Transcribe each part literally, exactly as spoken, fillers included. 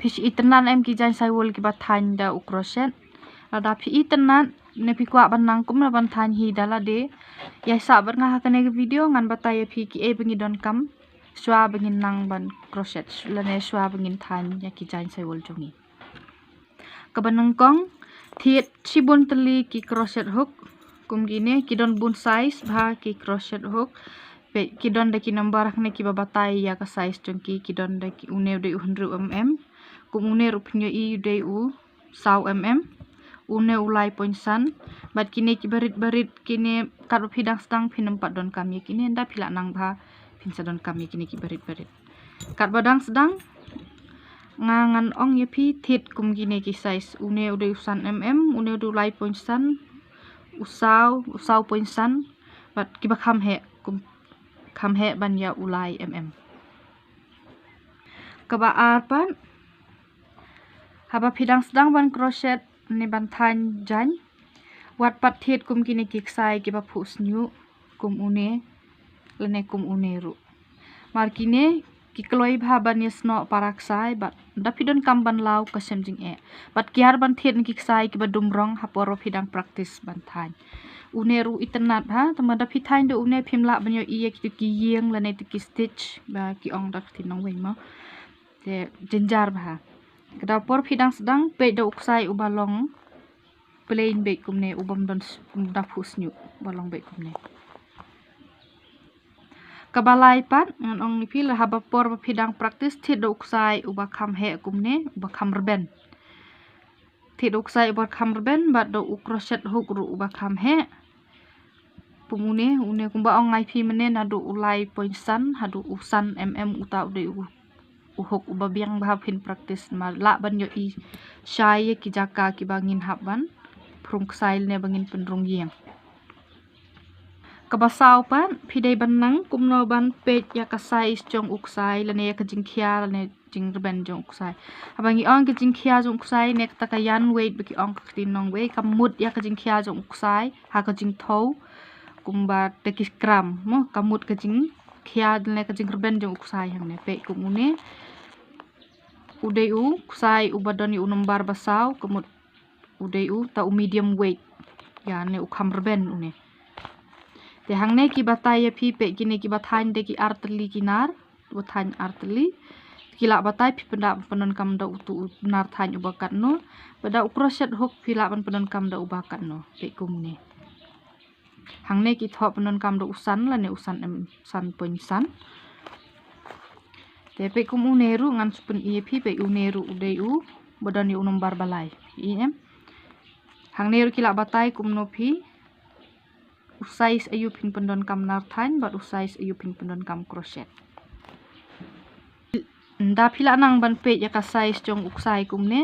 phi shu itynnad em ki jaiñ saiwul kiba thaiñ da u crochet. Lada phi itynnad ne phi kwah ban nang kumno ban thaiñ hi da lade, ïai sah bad nga ha kane ka video, ngan batai ïa phi kiei ba ngi donkam shuwa ba ngin nang ban crochet lane shuwa ba ngin thaiñ ïa ki jaiñ saiwul jong ngi. Kaba nyngkong, thied shibun tylli ki crochet hook. Kum kine, ki don bun size bha ki crochet hook. Peit, ki don da ki number hangne kiba batai ïa ka size jong ki, ki don da ki, une u dei u hynriew mm, kum une ruh phin ïohi u dei u saw mm, une u lai point san. Bad kine kiba rit barit, kine katba phi dang sdang phin ym pat donkam ïa kine, ynda phi lah nang bha phin sa donkam ïa kine kiba rit barit. Katba dang sdang, nga ngan ong ïa phi thied kum kine ki size, une u dei u san mm, une u dei u lai point san, u saw, u saw point san, bad kiba kham heh, kum kham heh ban ïa u lai mm. Kaba ar pat, haba phi dang sdang ban crochet ne ban thaiñ jaiñ, wat pat thied kum kine ki ksai kiba phuh shñiuh, kum une lane kum une ruh. Mar kine ki kloi bha ban ïasnoh para ksai, bad da phi donkam ban law ka shem jingeh. Bad kiar ban thied na ki ksai kiba dum rong ha por ba phi dang practice ban thaiñ. Une ruh itynnad bha, tangba da phi thaiñ da une phim lah ban ïohi ïa kito ki ïing lane kito ki stitch ba ki ong da ka ktien nongwei mo. Te jynjar bha. Ka da por phi dang sdang, peit da u ksai uba long plain beit kumne, u bym don s-, da phuh shñiuh, uba long beit kumne. Kaba lai pat, ngan ong ïa phi, la haba por ba phi dang practice, thied da u ksai uba kham heh kumne, uba kham rben. Thied da u ksai uba kham rben, bad da u crochet hook ruh uba kham heh. Kum une, une kumba ong nga ïa phi mynne, naduh u lai point san haduh u san mm, uta u dei u, u hook uba biang bha phin practice, namar lah ban ïohi shai ïa ki jaka kiba ngin hap ban pynrung ksai lane ba ngin pynrung ïing. Kaba saw pat, phi dei ban nang kumno ban peit ïa ka size jong u ksai lane ïa ka jingkhia lane jingrben jong u ksai. Haba ngi ong ka jingkhia jong u ksai ne kata ka yarn weight ba ki ong ka ktien nongwei, ka mut ïa ka jingkhia jong u ksai ha ka jingthew, kumba te ki gram mo, ka mut ka jingkhia ne ka jingrben jong u ksai hangne. Peit kum une, u dei u ksai uba don ïa u number ba saw, ka mut u dei uta u medium weight, ïa ne u kham rben une. Te hangne ki batai ïa phi, peit kine kiba thaiñ da ki ar tylli ki nar, ba thaiñ ar tylli. Ki lah batai phi pynda pyndonkam da utu u nar thaiñ uba katno, bad da u crochet hook phi lah ban pyndonkam da uba katno. Peit kumne. Hangne ki thoh pyndonkam da u san lane u san mm, san point san. Te peit kum une ruh, ngan shu pyni ïa phi, peit une ruh u dei uba don ïa u number ba lai. Phi i em? Hangne ruh ki lah batai kumno phi, u size aïu phin pyndonkam nar thaiñ bad u size aïu phin pyndonkam crochet. Ynda phi lah nang ban peit ïa ka size jong u ksai kumne,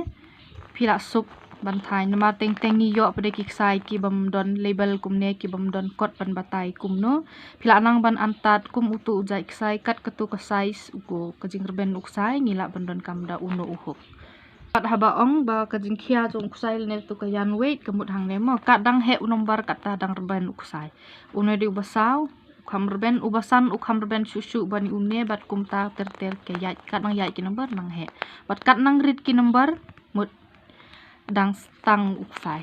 phi lah suk ban thaiñ, namar teng teng ngi ïoh pat de ki ksai ki bym don label kumne, ki bym don kot ban batai kumno. Phi lah nang ban antad kum utu u jait ksai, kat katu ka size u ko, ka jingrben u ksai, ngi lah ban donkam da uno u hook. Pat haba ong ba ka jingkhia jong u ksai lane tu ka yarn weight, ka mut hangne mo, kat dang heh u number kata dang rben u ksai. Une dei uba saw, u kham rben, uba san, u kham rben shuh shuh ban une, bad kumta ter ter ki ïaid, kat nang ïaid ki number nang heh. Bad kat nang rit ki number, mut dang stang u ksai.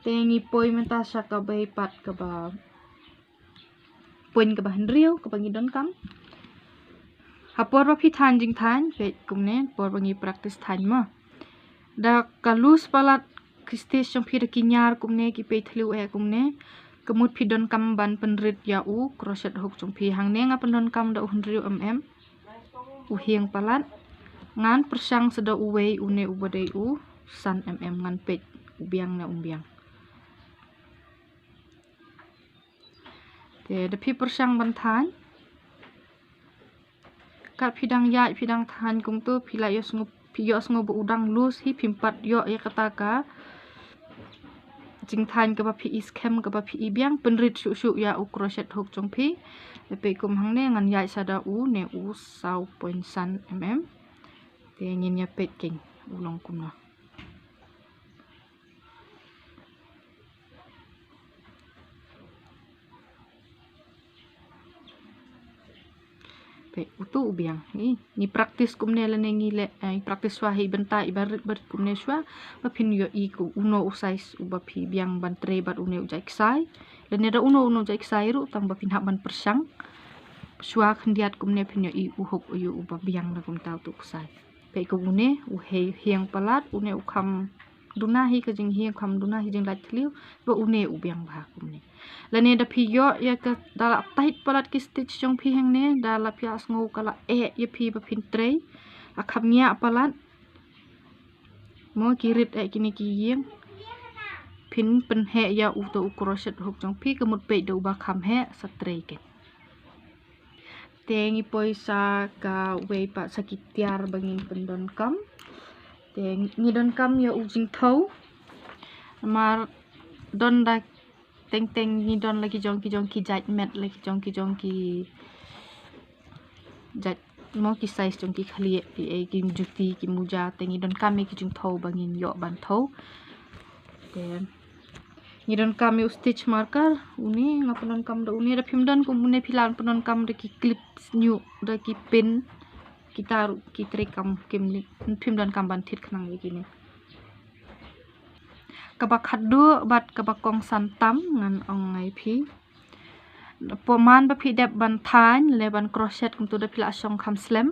Te ngi poi mynta sha kaba pat, kaba point kaba hynriew kaba ngi donkam. Ha por ba phi thaiñ jingthaiñ, peit kumne, por ba ngi practice thaiñ mo. Da ka loose palat ki stitch jong phi da ki ñiar kumne, ki pei thliew eh kumne, ka mut phi donkam ban pynrit ïa u crochet hook jong phi. Hangne nga pyndonkam da u hynriew mm, u hiang palat. Ngan pyrshang sa da uwei, une uba dei u san mm, ngan peit u biang ne um biang. Te da phi pyrshang ban thaiñ, kat phi dang ïaid, phi dang thaiñ kumtu, phi la ïohsngew, phi ïohsngew ba u dang loose hi, phim pat ïoh ïa kata ka jingthaiñ kaba phi i skhem, kaba phi i biang, pynrit shuh shuh ïa u crochet hook jong phi. Te peit kum hangne, ngan ïaid sa da une u saw point san mm. Te ngin ïa peit keiñ u long kumno. Peit, utu u biang. Ngi, ngi practice kumne lane ngi leh, eh, practice shuwa hi bynta i barit barit kumne shuwa. Ba phin ïohi ko uno u size uba phi biang ban trei bad une u jait ksai. Lane da uno uno u jait ksai ruh tang ba phin hap ban pyrshang. Shuwa khyndiat kumne phin ïohi u hook u ïoh uba biang da kumta utu u ksai. Peit ko une, u hei hiang palat, une u kham duna hi ka jinghiang, kham duna hi jinglait thliew, ba une u biang bha kumne. Lane da phi ïoh ïa ka da la tight palat ki stitch jong phi hangne, da la phi ïa sngew ka la eh ïa phi ba phin trei. La kham ngiah palat. Mo ki rit eh kine ki ïing. Phin pynheh ïa uto u crochet hook jong phi, ka mut peit da uba kham heh sa trei kein. Te ngi poi sa kawei pat sa ki tiar ba ngin pyndonkam. Te ngi donkam ïa u jingthew. Namar don da teng teng ngi don la ki jong ki jong ki jait met, la ki jong ki jong ki jait mo ki size jong ki khlieh, ki ei, ki juti, ki muja, te ngi donkam ïa ki jingthew ba ngin ïoh ban thew. Te ngi donkam ïa u stitch marker, une nga pyndonkam da une, da phim don kum une phi lah pyndonkam da ki clip sniuh, da ki pin, kita ruh ki trei kam kim li, phim donkam ban thied khnang ïa kine. Kaba khatduh bad kaba kongsan tam ngan ong ïa phi. Pynban ba phi dep ban thaiñ lane ban crochet kumta da phi lah shong kham slem.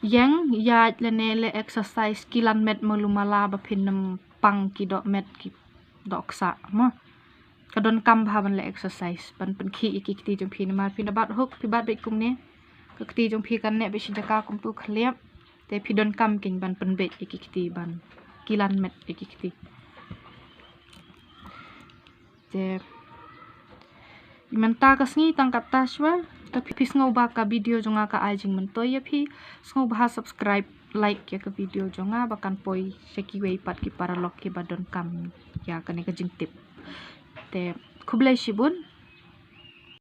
Ïeng ïaid lane leh exercise kilan met malu mala ba phin nym pang ki doh met ki doh ksah mo. Ka donkam bha ban leh exercise ban pynkhih ïa ki kti jong phi namar phi da bat hook phi bat beit kumne. Ka kti jong phi kan neh beit shi jaka kumtu khlieh. Te phi donkam kein ban pynbeit ïa ki kti ban kilan met ïa ki kti. Te mynta ka sngi tang katta shuwa. Te phi, phi sngew ba ka video jong nga ka ai jingmyntoi ïa phi, sngew bha subscribe, like ïa ka video jong nga ba kan poi sha kiwei pat ki paralok kiba donkam ïa kane ka jingtip. Te khublei shibun.